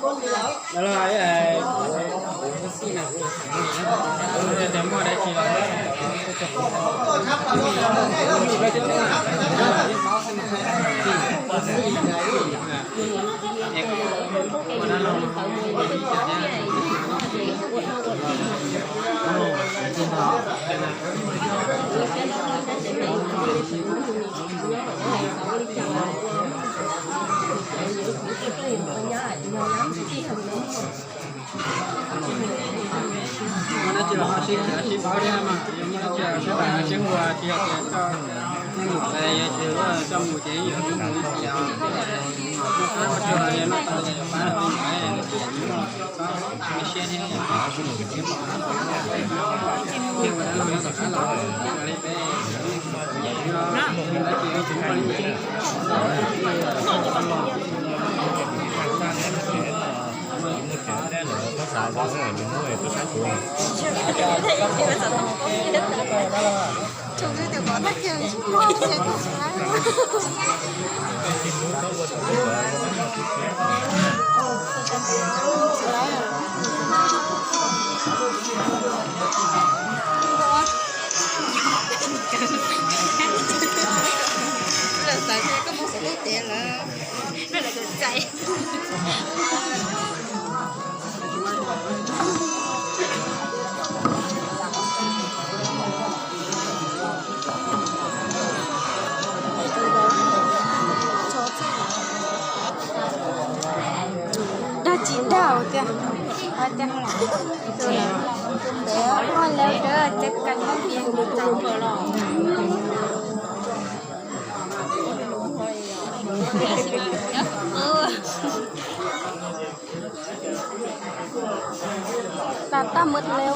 Muaj dab tsi los ho sib khiav sib paub thiab mas, yog muaj dab tsi los sib tham sib nqua, tsis yog tias koj neeg nyuam los yog tsis coj mus ces yuav mus ib txhis os. Muaj qab muaj tsua los yog noj tau ces yuav pab los me nyuam, tsis muaj txhob me siab thiab. Thiab ua dab laug nyob tom qab los, li peb, no, dab tsi tsis muaj li. Thaum twg tias kom tag kis tsis muaj ces tsis laib. Tsis laib. Lawv xav tias koj mus xav teb tias lawv, lawv tus txais. Dab tsi nrau tiag, tiag, tus no, tus ntev, muaj lawv dawb ces kas nyob tias tus txais npaum los. Tab tab muab leo.